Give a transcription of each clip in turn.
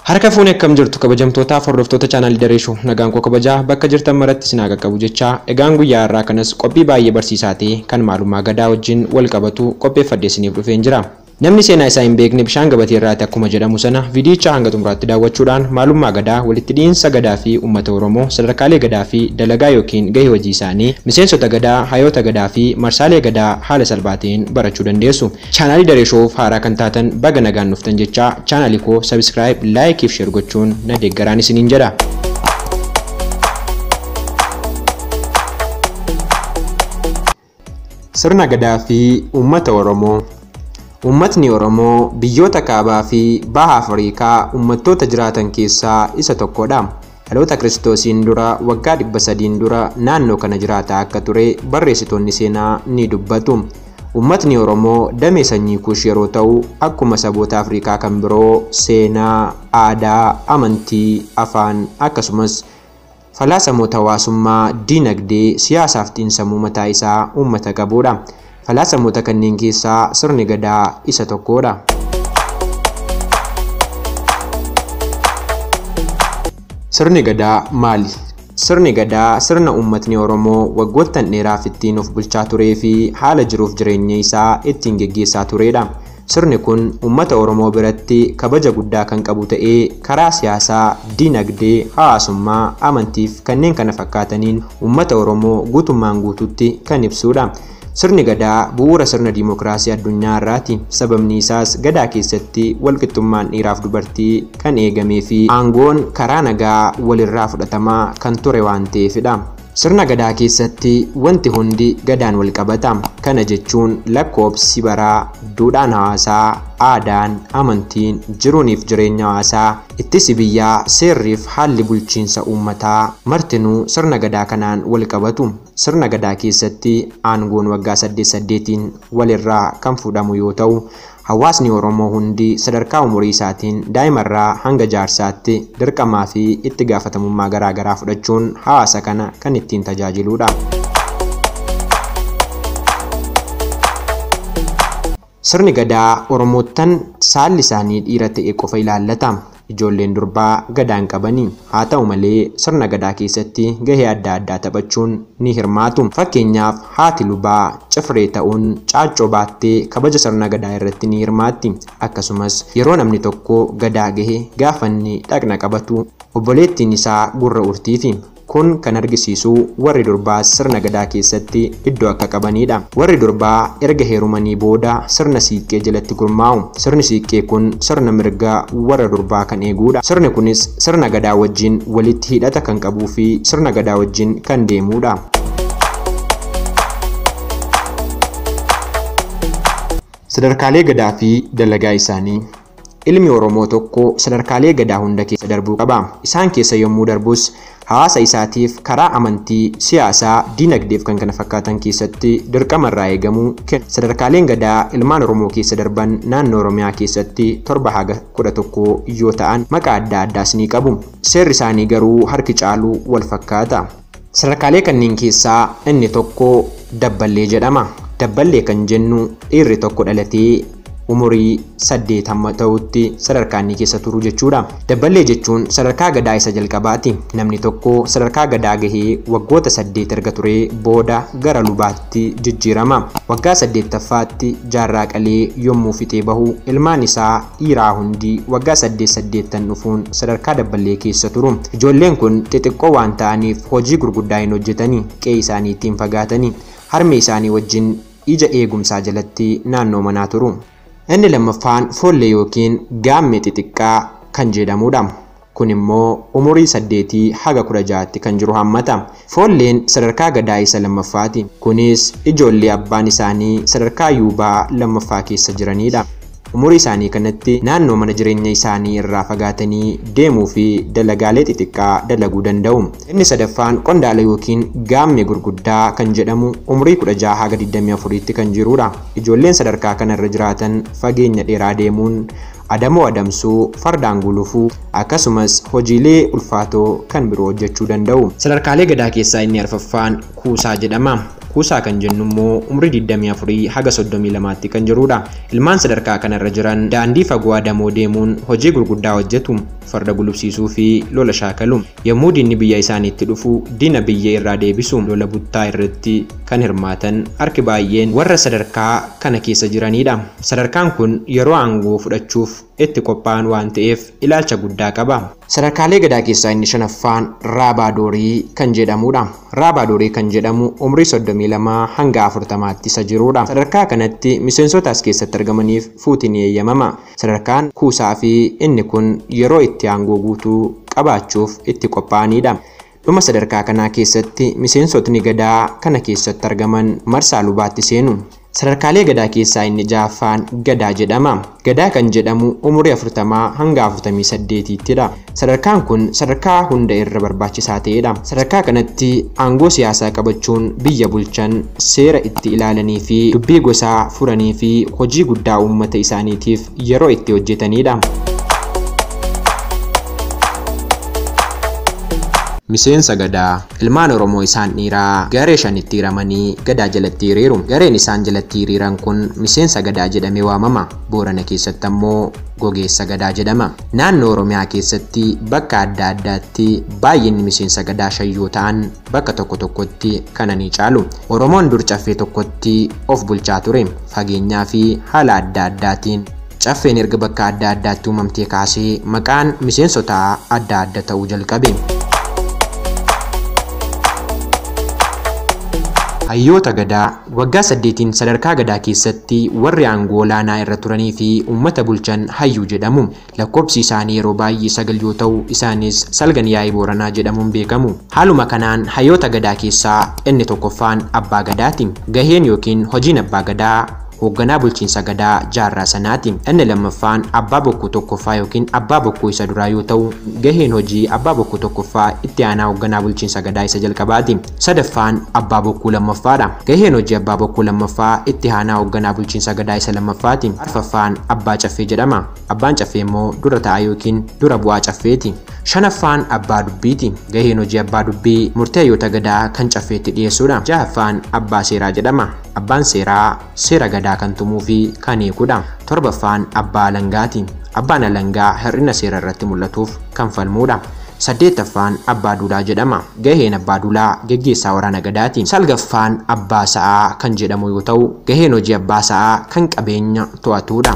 Harka fuunee akkam jirtu kabajamtootaaf hordoftoota chaanaalii Dareeshoo nagaan koo kabajaa bakka jirtan maratti isin haa qaqqabu jechaa egaan guyyaa har'aa kanas qophii baay'ee barsiisaa ta'e kan maalummaa gadaa wajjin wal qabatu qopheeffadhee isiniif dhufeen jira. Namni seenaa isaa hin beekne bishaan gabatee irraati akkuma jedhamu sana viidiyicha hanga xumuraatti daawwachuudhaan maalummaa gadaa, walitti dhi'iinsa gadaa fi uummata Oromoo, sadarkaalee gadaa fi dalagaa yookiin gahee hojii isaanii, miseensota gadaa, hayyoota gadaa fi marsaalee gadaa haala salphaa ta'een barachuu dandeessu. Chaanaalii Dareeshoof haaraa kan taatan baga nagaan dhuftan jechaa chaanaalii koo subscribe, like fi share gochuun na deeggaraan isiniin jedha. Sirna gadaa fi uummata Oromoo. Uummatni Oromoo biyyoota kaabaa fi baha Afrikaa uummattoota jiraatan keessaa isa tokkodha. Dhaloota Kiristoosiin dura waggaa 300 dura naannoo kana jiraataa akka ture barreessitoonni seenaa ni dubbatu. Uummatni Oromoo damee sanyii Kuush yeroo ta'u akkuma saboota Afrikaa kan biroo seenaa, aadaa, amantii, afaan akkasumas falaasamoota hawaasummaa, diinagdee, siyaasaa fi xiinsammuu mataa isaa uummata qabudha. Falaasamoota kanneen keessaa sirni gadaa isa tokkodha. Sirni gadaa maali? Sirni gadaa sirna uummatni Oromoo waggoottan dheeraaf ittiin of bulchaa turee fi haala jiruuf jireenya isaa ittiin geggeessaa turedha. Sirni kun uummata Oromoo biratti kabaja guddaa kan qabu ta'ee karaa siyaasaa, diinagdee, hawaasummaa, amantii fi kanneen kana fakkaataniin uummata Oromoo guutummaan guutuutti kan ibsudha. Sirni gadaa bu'uura sirna diimokiraasii addunyaa irraati. Sababni isaas gadaa keessatti walqixxummaan dhiiraaf dubartii kan eegamee fi aangoon karaa nagaa walirraa fudhatamaa kan ture waan ta'eefidha. Sirna gadaa keessatti wanti hundi gadaan wal qabata. Kana jechuun lakkoobsi baraa, duudhaan hawaasaa, aadaan, amantiin, jiruuniif jireenya hawaasaa, ittisi biyyaa, seerriif haalli bulchiinsa uummataa martinuu sirna gadaa kanaan wal qabatu. Sirna gadaa keessatti aangoon waggaa 8-8 walirraa kan fuudhamu yoo ta'u, hawaasni Oromoo hundi sadarkaa umurii isaatiin daa'imarraa hanga jaarsaatti dirqamaa fi itti gaafatamummaa garaagaraa fudhachuun hawaasa kana kan ittiin tajaajiludha. Sirni gadaa Oromoottan saalli isaanii dhiira ta'e qofa ilaallata. Ijoolleen durbaa gadaan qabani. Haa ta'u malee sirna gadaa keessatti gahee adda addaa taphachuun ni hirmaatu. Fakkeenyaaf haati lubaa cifree ta'uun caaccoo baattee kabaja sirna gadaa irratti ni hirmaatti. Akkasumas yeroo namni tokko gadaa gahe gaafa inni dhaqna qabatu obboleettiin isaa gurra urtiifi. Kun kan argisiisu warri durbaa sirna gadaa keessatti iddoo akka qabanidha. Warri durbaa erga heerumanii booda sirna siiqqee jalatti gurmaa'u. Sirni siiqqee kun sirna mirga warra durbaa kan eegudha. Sirni kunis sirna gadaa wajjin walitti hidhata kan qabuu fi sirna gadaa wajjin kan deemudha. Sadarkaalee gadaa fi dalagaa isaanii. Ilmi Oromoo tokko sadarkaalee gadaa hunda keessa darbuu qaba. Isaan keessa yommuu darbus hawaasa isaatiif karaa amantii, siyaasaa, diinagdee fi kan kana fakkaatan keessatti dirqama irraa eegamuu kenna. Sadarkaaleen gadaa ilmaan Oromoo keessa darban naannoo Oromiyaa keessatti 7 haga 11 yoo ta'an maqaa adda addaas ni qabu. Seerri isaanii garuu harki caalu wal fakkaata. Sadarkaalee kanneen keessaa inni tokko dabballee jedhama. Dabballee kan jennu dhiirri tokko dhalatee umurii 8 hamma ta'utti sadarkaa inni keessa turu jechuudha. Dabballee jechuun sadarkaa gadaa isa jalqabaati. Namni tokko sadarkaa gadaa gahee waggoota 8 erga turee booda gara lubaatti jijjiirama. Waggaa 8ffaatti jaarraa qalee yommuu fixee bahu ilmaan isaa dhiiraa hundi waggaa 8-8 dhufuun sadarkaa dabballee keessa turu. Ijoolleen kun xixiqqoo waan ta'aniif hojii gurguddaa hin hojjetanii, qe'ee isaanii ittiin fagaatanii, harmee isaanii wajjin ija eegumsaa jalatti naannoo manaa turu. Inni lammaffaan foollee yookiin gaammee xixiqqaa kan jedhamudha. Kun immoo umurii 8 haga 16tti kan jiru hammata. Foolleen sadarkaa gadaa isa lammaffaati. Kunis ijoollee abbaan isaanii sadarkaa yuubaa lammaffaa keessa jiranidha. Umurii isaanii kanatti naannoo mana jireenya isaanii irraa fagaatanii deemuu fi dalagaalee xixiqqaa dalaguu danda'u. Inni sadaffaan qondaala yookiin gaammee gurguddaa kan jedhamu umurii 16 haga 24tti kan jirudha. Ijoolleen sadarkaa kanarra jiraatan fageenya dheeraa deemuun adamoo adamsuu, fardaan gulufuu akkasumas hojiilee ulfaatoo kan biroo hojjechuu danda'u. Sadarkaalee gadaa keessaa inni arfaffaan kuusaa jedhama. Kuusaa kan jennu immoo umrii 24 haga 32tti kan jirudha. Ilmaan sadarkaa kanarra jiran daandii fagoo adamoo deemuun hojii gurguddaa hojjetu. Farda gulufsiisuu fi lola shaakalu. Yommuu diinni biyya isaaniitti dhufu diina biyya irraa deebisu. Lola buttaa irratti kan hirmaatan harki baay'een warra sadarkaa kana keessa jiranidha. Sadarkaan kun yeroo aangoo fudhachuuf itti qophaa'an waan ta'eef ilaalcha guddaa qaba. Sadarkaalee gadaa keessaa inni shanaffaan Raabaa Doorii kan jedhamudha. Raabaa Doorii kan jedhamu umrii 32 hanga 40tti isa jirudha. Sadarkaa kanatti miseensota as keessatti argamaniif fuuti ni eeyyamama. Sadarkaan kuusaa fi inni kun yeroo itti aangoo guutuu qabaachuuf itti qophaa'anidha. Dhuma sadarkaa kanaa keessatti miseensotni gadaa kana keessatti argaman marsaa lubaatti seenu. Sadarkaalee gadaa keessaa inni ja'affaan Gadaa jedhama. Gadaa kan jedhamu umurii 40 hanga 48ttidha. Sadarkaan kun sadarkaa hunda irra barbaachisaa ta'edha. Sadarkaa kanatti aangoo siyaasaa qabachuun biyya bulchan, seera itti ilaalanii fi dubbii gosaa furanii fi hojii guddaa uummata isaaniitiif yeroo itti hojjetanidha. Miseensa gadaa. Ilmaan Oromoo isaan dhiiraa garee shanitti hiramanii gadaa jalatti hiriiru. Gareen isaan jalatti hiriiran kun miseensa gadaa jedhamee waamama. Boorana keessatti ammoo gogeessa gadaa jedhama. Naannoo Oromiyaa keessatti bakka adda addaatti baay'inni miseensa gadaa shan yoo ta'an bakka tokko tokkotti kana ni caalu. Oromoon dur caffee tokkotti of bulchaa ture. Fageenyaa fi haala adda addaatiin caffeen erga bakka adda addaatti uumamtee kaasee maqaan miseensotaa adda adda ta'uu jalqabe. Hayyoota gadaa. Waggaa 8 sadarkaa gadaa keessatti warri aangoo olaanaa irra turanii fi uummata bulchan hayyuu jedhamu. Lakkoobsi isaanii yeroo baay'ee 9 yoo ta'u isaanis salgan yaa'ii Booranaa jedhamuun beekamu. Haaluma kanaan hayyoota gadaa keessaa inni tokkoffaan abbaa gadaati. Gaheen yookiin hojiin abbaa gadaa hoogganaa bulchiinsa gadaa jaarraa sanaati. Inni lammaffaan abbaa bokkuu tokkoffaa yookiin abbaa bokkuu isa duraa yoo ta'u gaheen hojii abbaa bokkuu tokkoffaa itti aanaa hoogganaa bulchiinsa gadaa isa jalqabaati. Sadaffaan abbaa bokkuu lammaffaadha. Gaheen hojii abbaa bokkuu lammaffaa itti aanaa hoogganaa bulchiinsa gadaa isa lammaffaati. Arfaffaan abbaa caffee jedhama. Abbaan caffee immoo dura taa'aa yookiin dura bu'aa caffeeti. Shanaffaan abbaa dubbiiti. Gaheen hojii abbaa dubbii murtee hayyoota gadaa kan caffeetti dhiyeessuudha. Jahaffaan abbaa seeraa jedhama. Abbaan seeraa seera gadaa kan tumuu fi kan hiikudha. Torbaffaan abbaa alangaati. Abbaan alangaa hir'ina seera irratti mul'atuuf kan falmuudha. Saddeettaffaan abbaa duulaa jedhama. Gaheen abbaa duulaa geggeessaa waraana gadaati. Salgaffaan abbaa sa'aa kan jedhamu yoo ta'u gaheen hojii abbaa sa'aa kan qabeenya to'atudha.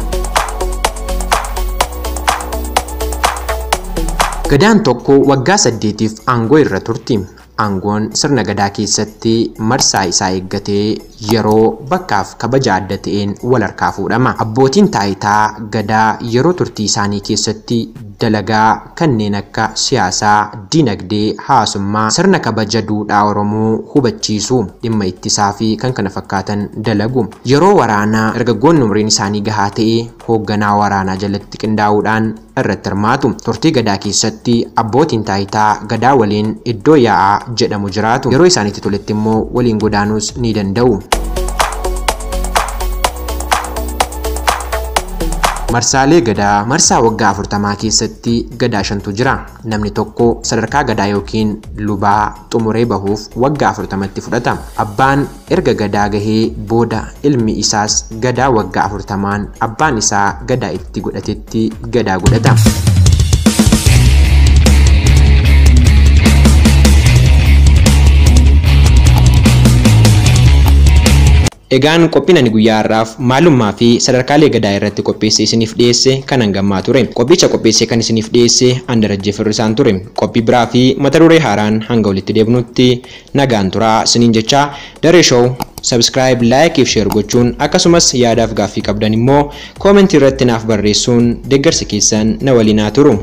Gadaan tokko waggaa 8tiif aangoo irra turti. Aangoon sirna gadaa keessatti marsaa isaa eeggatee yeroo bakkaaf kabaja adda ta'een wal harkaa fuudhama. Abbootiin taayitaa gadaa yeroo turtii isaanii keessatti dalagaa kanneen akka siyaasaa, dinagdee, hawaasummaa, sirna kabaja duudhaa Oromoo hubachiisuu, dhimma ittisaa fi kan kana fakkaatan dalagu. Yeroo waraanaa dargaggoonni umriin isaanii gahaa ta'e hoogganaa waraanaa jalatti qindaa'uudhaan irratti hirmaatu. Turtii gadaa keessatti abbootiin taayitaa gadaa waliin iddoo yaa'aa jedhamu jiraatu. Yeroo isaanitti toletti immoo waliin godaanuus ni danda'u. Marsaalee gadaa. Marsaa waggaa 40 keessatti gadaa 5tu jira. Namni tokko sadarkaa gadaa yookiin lubaa xumuree bahuuf waggaa 40tti fudhata. Abbaan erga gadaa gahee booda ilmi isaas gadaa waggaa 40 abbaan isaa gadaa itti godhatetti gadaa godhata. Egaan qophiin ani guyyaa har'aaf maalummaa fi sadarkaalee gadaa irratti qopheesse isiniif dhiyeesse kan hangammaa ture. Qophicha qopheesse kan isiniif dhiyeesse an Darajjee Firrisaan ture. Qophii biraa fi mata duree haaraan hanga walitti deebinutti nagaan turaa isiniin jechaa Daree Show subscribe, like fi share gochuun akkasumas yaadaaf gaaffii qabdan immoo koomentii irratti naaf barreessuun deeggarsi keessan na waliin haa turu.